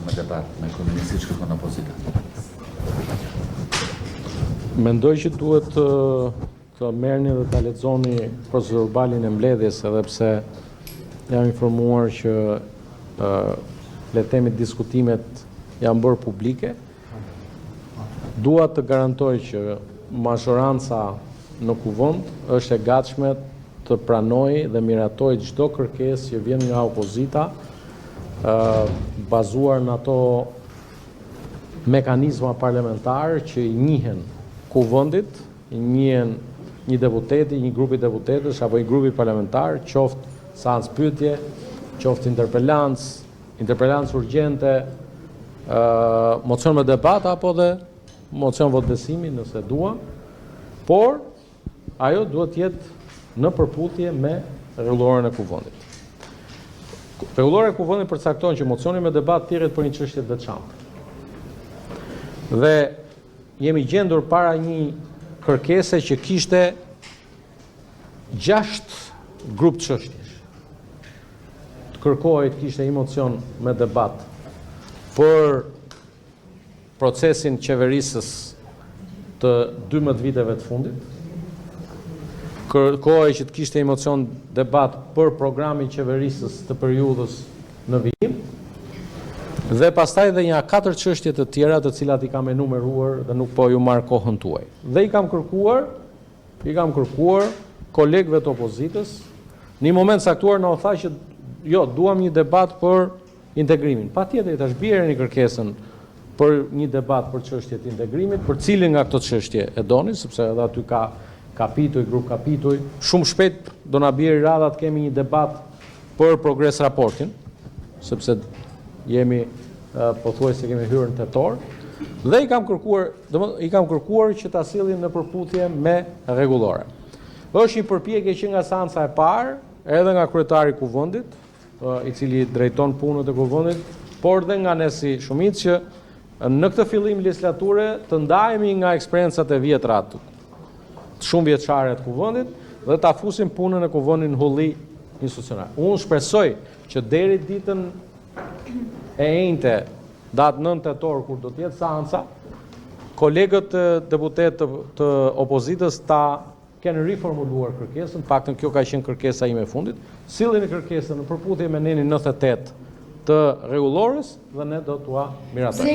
me debat me kryeministrin që kërkon opozita? Mendoj që duhet të, të merrni dhe ta lexoni procesverbalin e mbledhjes, edhe pse jam informuar që ë le të themi diskutimet janë bërë publike. Dua të garantoj që mazhoranca në kuvend është e gatshme të pranojë dhe miratojë çdo kërkesë që vjen nga opozita, ë bazuar në ato mekanizma parlamentar që i njihen kuvendit, i njihen një deputeti, një grupi deputetësh apo një grupi parlamentar, qoftë seancë pyetje, qoftë interpelancë, interpelancë urgjente, ë mocion me debat apo dhe mocion votbesimi nëse duam, por ajo duhet të jetë në përputhje me rregulloren e kuvendit. Rregullorja e kuvendit përcakton që mocioni me debat thirret për një çështje të veçantë. Dhe jemi gjendur para një kërkese që kishte 6 grup çështjesh. Të kërkohej të kishte një mocion me debat për procesin qeverisës të 12 viteve të fundit. Kërkohej që të kishte një mocion debat për programin qeverisës të periudhës në vijim. Dhe pastaj dhe një katër çështje të tjera të cilat i kam enumeruar dhe nuk po ju marr kohën tuaj. Dhe i kam kërkuar, i kam kërkuar kolegëve të opozitës, në një moment caktuar na u tha që jo, duam një debat për integrimin. Patjetër i thash bjereni kërkesën për një debat për çështjet e integrimit, për cilin nga këto çështje e doni, sepse edhe aty ka kapituj, grup kapituj. Shumë shpejt do na bjerë radha të kemi një debat për progres raportin, sepse jemi pothuajse kemi hyrë në tetor dhe i kam kërkuar, domethënë i kam kërkuar që ta sillin në përputhje me rregulloren. Është një përpjekje që nga seanca e parë, edhe nga kryetari i kuvendit, i cili drejton punët e kuvendit, por dhe nga ne si shumicë që në këtë fillim legislature të ndajemi nga eksperiencat e vjetra të shumë vjeçare të kuvendit dhe ta fusim punën e kuvendit në hulli institucional. Unë shpresoj që deri ditën e enjte, datë 9 tetor kur do të jetë seanca, kolegët deputetë të, të opozitës ta kenë riformuluar kërkesën, të paktën kjo ka qenë kërkesa ime e fundit, silleni kërkesën në përputhje me nenin 98 të rregullores dhe ne do t'ua miratojmë.